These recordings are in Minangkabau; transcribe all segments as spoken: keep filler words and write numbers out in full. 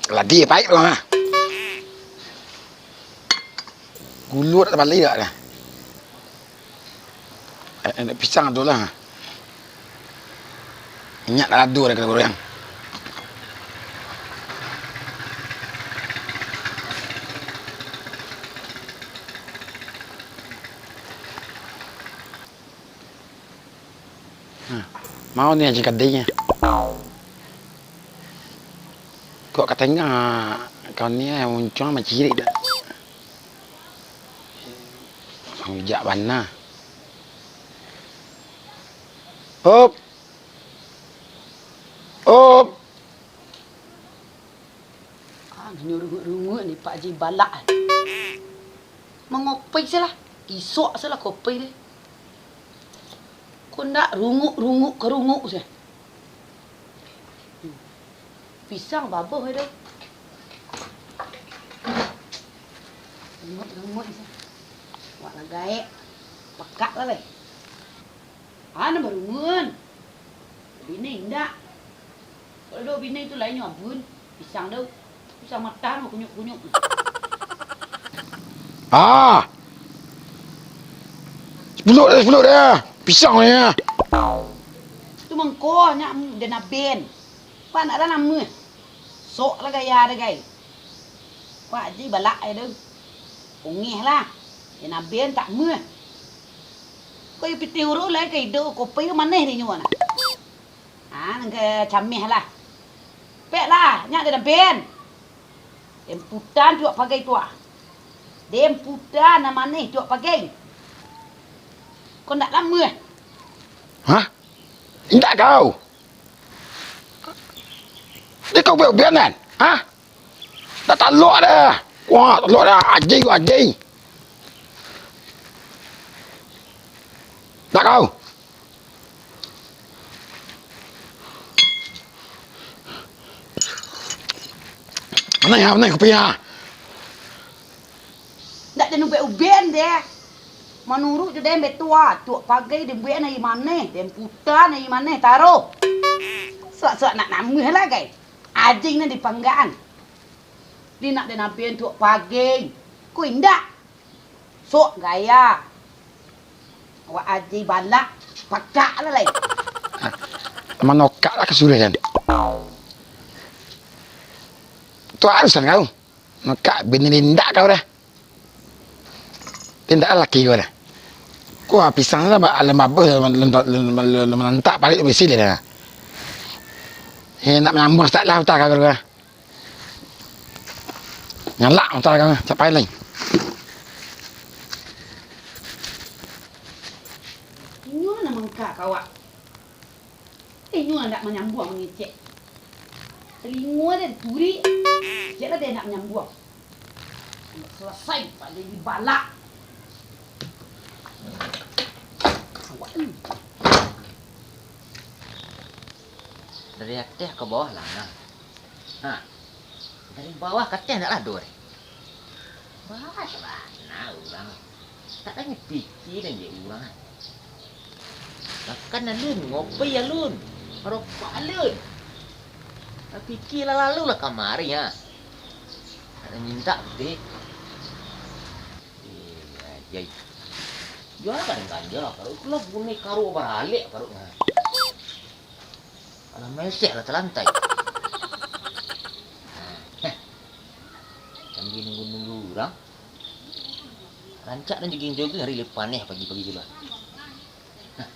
Ladi paik tu, ha. Gulu dak tabali dak dah. Eh, eh, pisang tu lah. Minyak dak ado dah kena goreng. Nah, mau ni aja kadainya. Kok katanya kau ni, eh, muncuang macirik dah. Bijak bana. Op. Op. Ah, inyo runguik-runguik ni, Pak Haji Balak. Mangopi se lah. Isok se lah kopi deh. Kok ndak runguik-runguik ka runguik se. Pisang baboh tu. Runguik-runguik se. Wak lah gaek. Pakak lah lai. Ah, nan barunguik. Bini indak. Kalau do bini tu lain nyo abun. Pisang tu. Pisang matang kunyuk-kunyuk. Ah. Sepuluh dah, sepuluh dah. Pisang ni. Tu mangko nyak den aben. Pak nak lah namuah. Sok lah gaya dah gai. Pak Haji Balak ai tu. Ungeh lah. Den aben tak muah. Kok iyo pitih urang lai ka iduik, kopi tu maneh dinyo nah. Ah, nan ka cameh lah. Pek lah, nyak den aben. Den putan tuak pagai tu ah. Den putan nan maneh tuak pagai. Kok ndak namuah. Hah? Indak kau. Di kau ubian-ubian kan? Hah? Dah talok dah. Wah, talok dah. Ajai ko ajai. Dah kau. Mana ya, mana kopi ya? Ndak den ubek-ubek deh. Manuruik jo den batua, tuak pagai den buek nan maneh, den puta nan maneh, taruh. Suak-suak nak namuah lah gai. Ajing nan dipanggaan. Di nak den aben tuak pagai. Ko indak. Sok gaya. Wak Aji Balak, pakak lah lai. Manokak lah kasurian. Tu arusan kau. Nokak bini indak kau dah. Indak laki kau dah. Kuah pisang lah, ba-, lem babeh, lem, lem, lem, lem, lem, lem, parik bisi dia dah. Eh, nak manyambung setak lah utak kau dah. Nyalak utak kau, capai lai. Inyo lah nan mangka kawak. Inyo lah ndak manyambuang mangecek. Talingo den turi, cek lah den ndak manyambuang. Ndak salasai, Pak Aji Balak. Awak ni. Dari ateh ka bawah lah, nah. Ha. Dari bawah ka ateh ndak lah ado deh. Wah, sabana urang. Tak ado pikir dek urang. Makan alun, ngopi alun, marokok alun. Tapi pikir lah lalu lah kamari, ha. Tak ado minta deh. Eh, ajai. Jual kan ganja, kalau itulah bunyi karuak baralek karuaknyo. Alah, mesek lah talantai. Heh. Sambil nunggu-nunggu urang, rancak den joging-joging hari lepan neh pagi-pagi tu lah. Heh.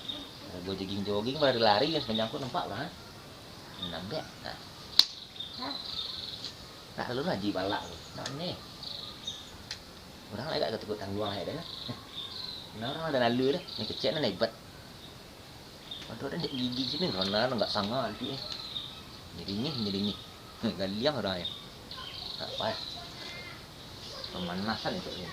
Kalau joging-joging, lari-lari, yang sepanjang tu nampak urang, ha? Nambek. Nah. Hah. Nak lalu Aji Balak tu. Nak neh. Urang lah agak katukuk tangguang lah, dah. Nah, urang lah dah lalu dah. Yang kecek nan hebat. Aduh, ado dek gigi sini, rana nggak sanga nanti, eh. Nyeringih, nyeringih. Galiang urang, eh. Tak apa, eh. Pemanasan itu, eh.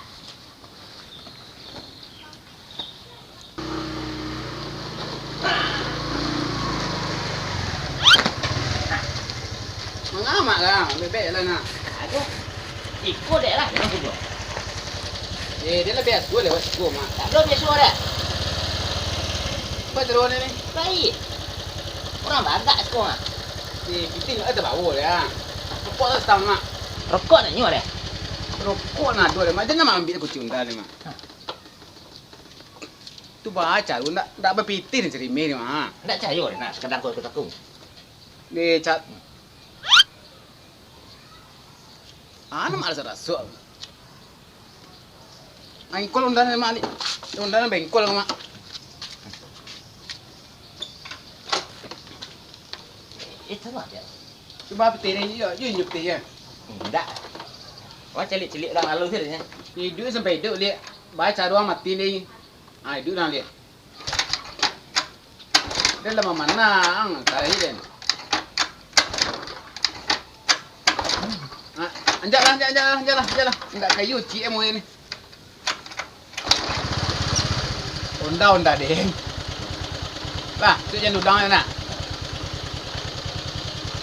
Amak lah, bebek lah nah. Aduh. Iko dek lah, jangan kudo. Eh, dia lebih asuh lewat siko, Mak. Tak belum biasa dek. Apa terus ni? Baik. Orang bagak siko, Mak. Eh, pitih nak ada bawa ya. Rokok tak setengah, Mak. Rokok nak nyual dek. Rokok nak dua dek, Mak. Jangan ambil kucing dah ni, Mak. Tu baca lu ndak, ndak bapitih ni cerimih ni, Mak. Ndak cayo dek nak sekadar kau ikut aku. Ni cat. Anu mak rasa-rasa. Bengkol undangan mak ni. Undangan bengkol mak. Eh, sama aja. Cuba petir ni, yo, yo, yo petir ya. Ndak. Wah, celik-celik urang lalu sajo. Hiduik sampai hiduik, liak. Baca doang mati ni. Ah, hiduik dah, liak. Dia lamah manang, tahi den. Ah, anjaklah, anjak, anjaklah, anjaklah, anjaklah. Indak kayu, C M ni. Onda, onda, den. Lah, tu jan udang nak.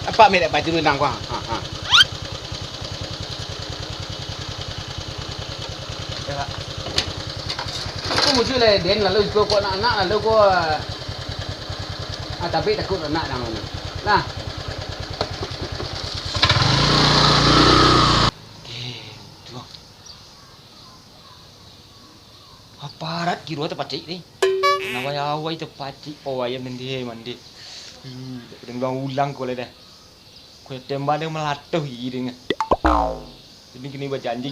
Apa merek baju lu nang, ha, ha. Ko musuah lai den, lalu ko, ko anak-anak, lalu ko, ah, tapi takut anak nang ni. Nah. Eh, tu. Aparat kiro tapacik ni. Nah, awai-awai tapacik. Oh, ayam mandi, mandi. Hmm, dak pernah ulang ko lai dah. Ko tembak dia malatuh gigi dia. Ini kini bajanji.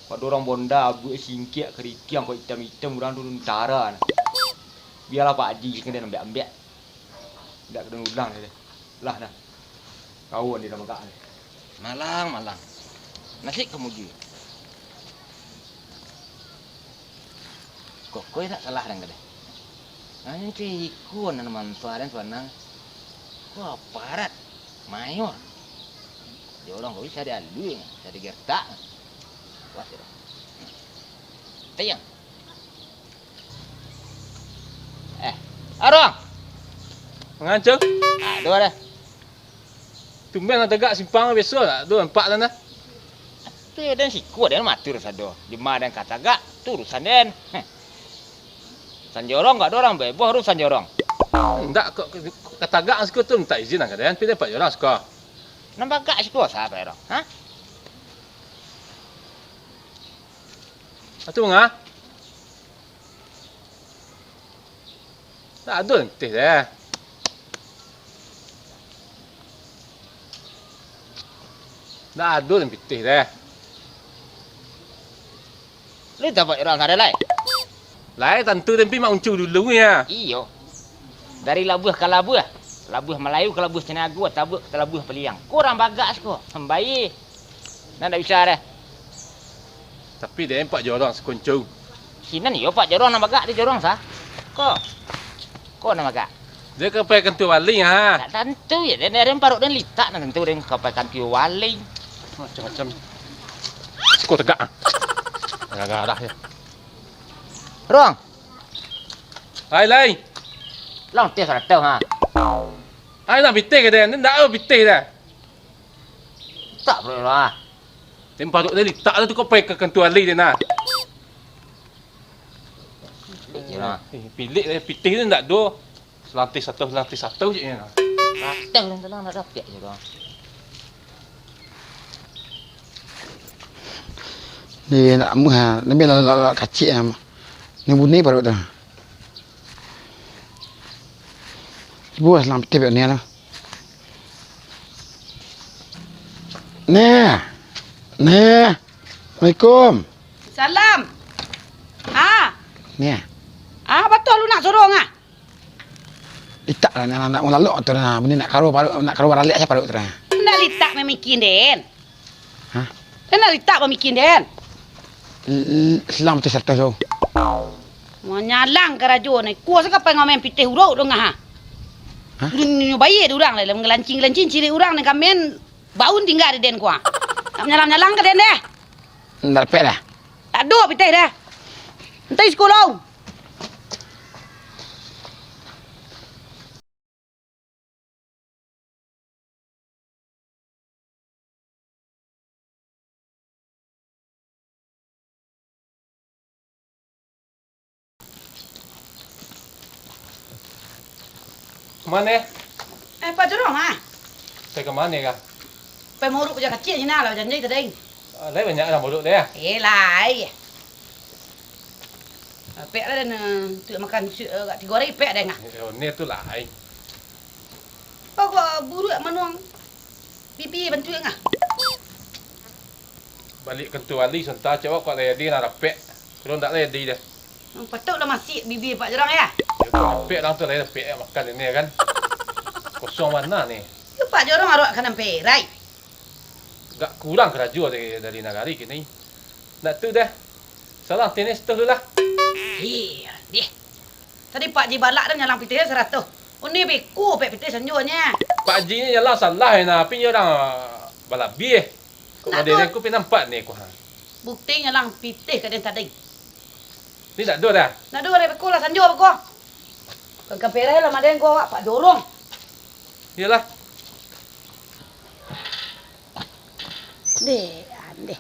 Pado urang bonda, abuak singkiak, karikiang, kok itam-itam, urang tu tentara nah. Bialah Pak Haji sekalian ambiak-ambiak. Indak kena ulang deh. Lah nah. Kawan dia dah bagak ni. Malang, malang. Nasib kamu jua. Kok kau tak salah dang kadeh. Hanya ceh iko nan manfaat dan panang. Kau aparat. Mayor. Jorong kau bisa dialui, bisa digertak. Wah, jorong. Tiang. Eh, Arong. Manganco? Ah, dua dah. Tumben lah tagak simpang biaso lah tu nampak tu nah. Tu den siko den matur sado. Jema den ka tagak, tu urusan den. Heh. Sanjorong gak ada orang beboh urusan jorong. Ndak kok ka tagak siko tu minta izin lah ka den, pi den pak jorong siko. Nan bagak siko sa pak jorong? Ha? Atu manga? Ndak ado pitih deh. Ndak ado pitih deh. Lu tabuik urang sadai lai? Lai tantu tapi mak uncu dulu ya. Iyo. Dari labuah ka labuah, labuah Malayu ka labuah Caniago, tabuik ka labuah Paliang. Kurang bagak siko. Hambai. Nah, ndak bisa deh. Tapi deh, pak jorong sakuncu. Sinan iyo pak jorong nan bagak di jorong sa. Ko. Ko nan bagak. Dia ka pai kantua baling ha. Tak tantu ya, den dari parok den litak nan tantu den ka pai kantua baling. Macam-macam. Siko tagak ah. Garah-garah ya. Rong. Hai lai. Long tes ratau ha. Hai nak pitih ka den, ndak ado pitih dah. Tak bro lah. Tempat tu tadi tak ada tu kau pai ka kantua baling den nah. Pilih je lah. Eh, pilih lah, pitih tu ndak ado. Selantai satu, selantai satu je nya. Patah dan telang ndak dapek je dah. Ni nak muha, ni bila lak kacik ah. Ni bunyi baru dah. Ibu lah selang pitih ni lah. Nah. Nah. Assalamualaikum. Salam. Ah. Nah. Ah, batua lu nak sorong ah? Litak lah, nak, nak malalok tu nah. Bunyi nak karuah paruik, nak karuah baraliak saja paruik tu nah. Nak litak mamikin den. Hah? Nak litak mamikin den. L-, l-, selang pitih saratus tu. Manyalang karajo ni. Kuasa ka pai ngomong pitih urang dongah ha. Hah? Urang ni bayia dek urang lah, mangalancing-lancing cirik urang ni kamen baun tingga di den kuah. Nak manyalang-nyalang ka den deh. Ndak dapek dah. Tak ado pitih dah. Antai siko lo. Mano? Eh, Pak Jorong, ah. Pai ka mano kah? Pai mauruik bujang kaciak sinan lah, bajanji tadi. Ah, lai banyak lah mauruik deh. Eh, lai. Ah, pek lah den, eh, tu makan su-, eh, agak tigo hari, pek den, ah. Eh, ni tu lai. Kau kok buruak manuang bibi bantuak, ah? Baliak kantua wali santa, cawak kok lai adi nan rapek. Kalau ndak lai adi dah. Patuik lah masiak bibi Pak Jorong, ya? Ya, tu rapek lah tu, lai rapek makan ini kan. Kosong bana ni. Yo, Pak Jorong aruak ka nan perai. Agak kurang karajo dari, dari nagari kini. Ndak tu dah. Salang tenis tu lah. Iya, deh. Tadi Pak Ji balak dah nyalang pitih saratuih. Oni beko pek pitih sanjo nyo. Pak Ji ni nyalang salah, nah, tapi nyo urang balabiah. Kok model ko pi nampak ni ko, ha? Bukti nyalang pitih ka den tadi. Ni ndak ado dah. Ndak ado, beko lah sanjo beko. Kan kampereh lah maden ko awak Pak Jorong. Iyolah. Deh, andeh.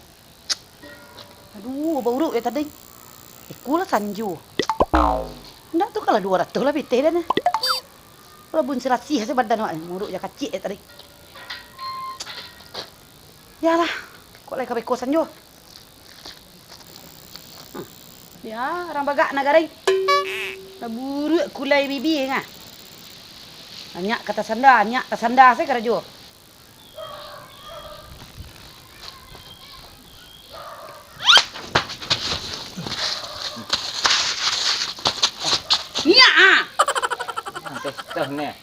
Aduh, bauruak yo tadi. Iko lah sanjo. Ndak tu kalah duo ratuih lah pitih dah nah. Rabun selasih se badan awak ni, mauruak jo kaciak yo tadi. Yalah, kok lai ka beko sanjo. Hmm. Ya, urang bagak nagari. Lah buruak kulai bibi ngah. Anyak ka tasanda, anyak tasanda se karajo. Nyak ah. Toh, toh, neh.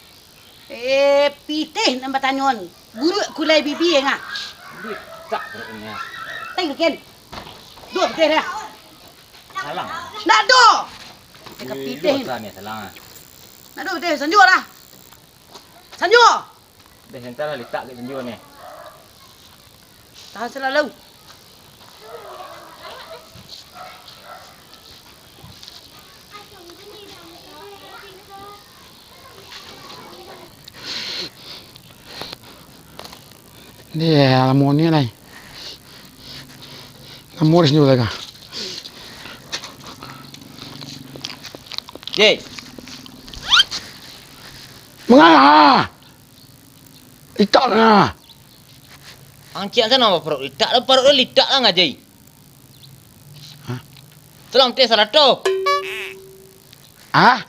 Eh, pitih nan batanyo ni. Buruak kulai bibi ngah. Litak perutnya. Tengken. Duo pitih dah. Salang. Ndak ado. Teka pitih. Dosa ni salang. Ndak ado pitih, sanjo lah. Sanjo. Deh, entar lah litak ke sanjo ni. Tahan salalu. Deh, lamo ni lai. Lamo di sini lai ka. Jay. Mangah? Litak lah. Angkiak sana apa parut litak lah, parut litak lah ngajai. Hah? Salang pitih sarato. Ah?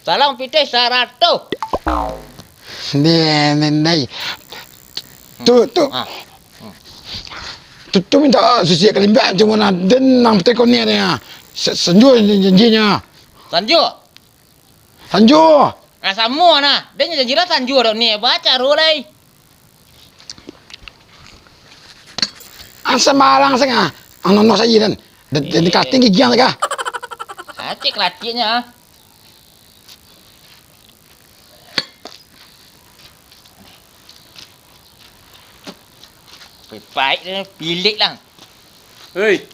Salang pitih sarato. Ni, ni, ni. Tu, tu. Ah. Tu, tu minta sisiak kalimbak cuma nak den nang pitih kau ni ada. Sa-, sanjo janjinyo. Sanjo? Sanjo. Ah, samo nah. Den janji lah sanjo dok ni. Baca ro lai. Ah, sambarang sanga. Ang nono saji den. Den, den kating gigiang ka. Acik latiknya. Paik-paik dia, pilik lah. Hei.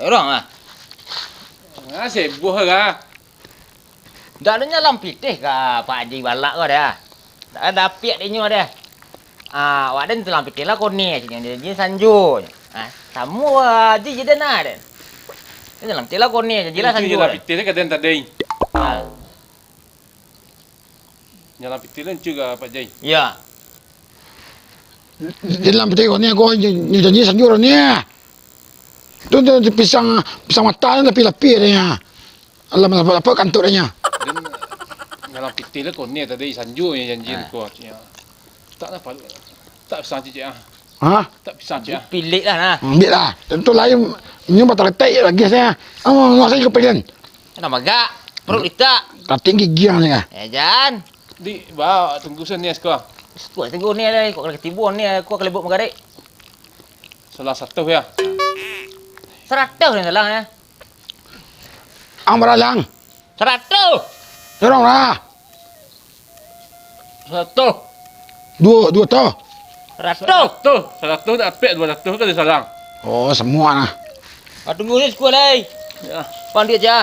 Orang lah. Ah, seboh lah. Ndak ada nyalang pitih ka Pak Haji balak ko dah. Ndak ada dapiak dek nyo dah. Ah, awak den salang pitih lah kone, cik nyo, jin sanjo. Ah, samo Haji je den ah, den. Den salang pitih lah kone, janji lah sanjo. Nyalang pitih lah ka den tadi. Ah. Nyalang pitih lah ncu ka Pak Jai. Iya. Nyalang pitih kone ko, nyo janji sanjo ni. Tu, tu, tu pisang, pisang mata ni lapih-lapih dia. Alah, lapeh-lapeh kantuk dia. Den nyalang pitih lah kone tadi sanjo nyo janji ko, cik nyo. Tak lah, tak pisang cik ah. Hah? Tak pisang cik ah. Pilik lah nah. Ambiak lah. Tentu lain nyo bataletek lagi saya. Oh, nggak saya kepengen. Nak magak, perut litak. Kating gigiang ni ah. Eh, jan. Di, ba, tunggu sini, Asko. Asko, tunggu ni lah, kok kena ketibuan ni, aku akan lebok magarik. Salah satu ya. Seratus ni salah ya. Ang baralang. Seratus. Dorong lah. Seratus. Dua, dua toh. Seratus. Seratus. Seratus dah apek dua ratus kan disalang. Oh, semua lah. Ah, tunggu ni sekolah, eh. Ya. Pan dia aja.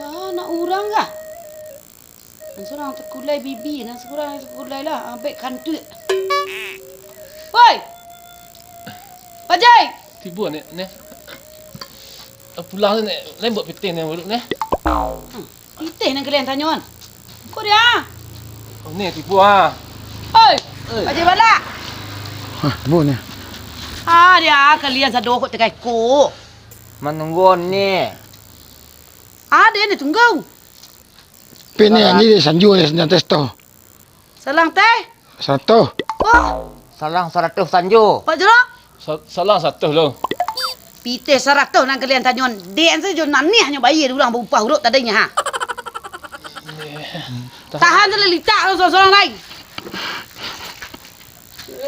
Ah, anak urang kah? Nan surang takulai bibi, nan surang takulai lah, abek kantuik. Woi! Bajai! Tibo, Nek, Nek. Pulang, Nek. Lain buek pitih, Nek, urut, Nek. Hmm, pitih nan kalian tanyoan. Ko dia? Oh, Nek, tibo, ah. Oi! Oi. Bajai balak! Hah, tibo, Nek. Ah, dia kalian sado kok tekai ko. Manunggu, Nek. Ade ni tunggu. Pene ni sanjo ni sanjo tes tu. Salang teh? Satu. Wah. Salang saratus sanjo. Pak Jeruk? Sa-, salang saratus lo. Pitih saratus nan kalian tanyoan. Dek sajo naniah nyo bayia di urang baupah urut tadinyo ha. Tahan sajo litak lo sorang-sorang lai.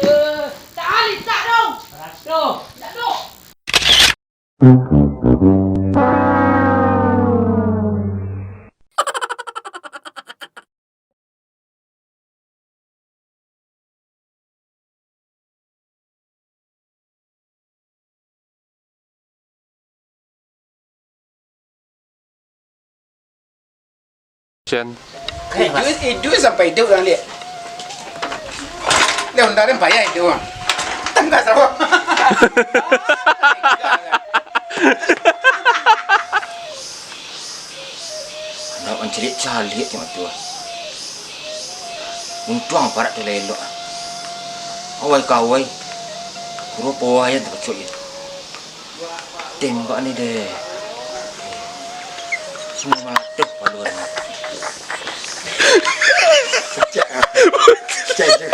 Eh, tahan litak dong. Saratus. Indak dong. Cen. Iduik, iduik sampai iduik urang liak. Dah, undang den payah iduik, ah. Tangga sawah. Anak mancaliak-caliak tengok tu, ah. Untuang parak tu lah elok, ah. Awai ka awai. Kuro po ayam tapacuak je. Tembak ni deh. Semua malatuh paluan. Pecah. Pecah je.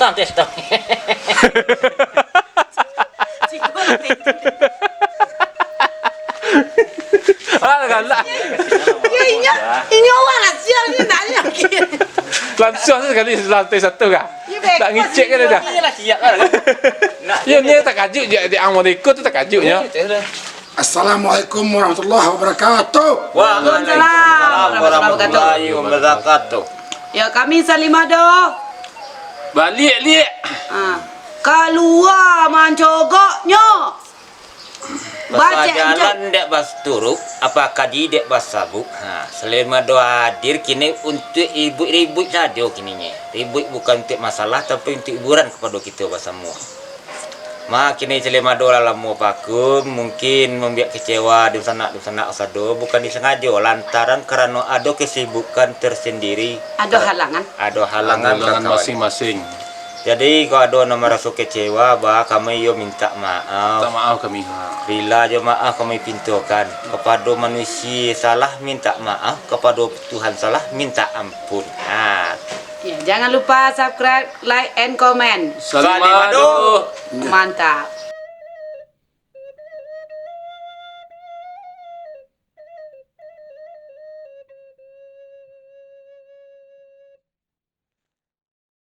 Santai, santai. Ah, galak. Ya, inyo, inyo awak lah sial ni, nak ni lagi. Langsung sakali lantai satu kah? Ya, tak ngicek kan dah. Iyalah, siap lah. Nak ya, ni takajut je, di ang Mariko tu takajut je. Assalamualaikum warahmatullahi wabarakatuh. Waalaikumsalam warahmatullahi wabarakatuh. Ya, kami Salimah doh. Baliak, liak. Ha. Kalua mancogoknyo. Bacek, Pasajalan dek basturuik, apa kaji dek basabuk. Ha, Salimah doh hadir kini untuak ribuik-ribuik sajo kininyo. Ribuik bukan untuak masalah, tapi untuak hiburan kapado kito basamo. Ma, kini Salimah doh lah lamo vakum, mungkin mambuek kecewa dunsanak-dunsanak sado, bukan disangajo, lantaran karano ado kesibukan tersendiri. Ado halangan. Ado halangan, halangan kawan. Masing-masing. Jadi, kalau ado nan maraso kecewa, bah, kami yo mintak maaf. Mintak maaf kami, ha. Rila jo maaf kami pintokan kapado manusia salah mintak maaf, kapado Tuhan salah mintak ampun. Ha. Ya, jangan lupa subscribe, like, and comment. Salimah doh. Salimah doh. Mantap.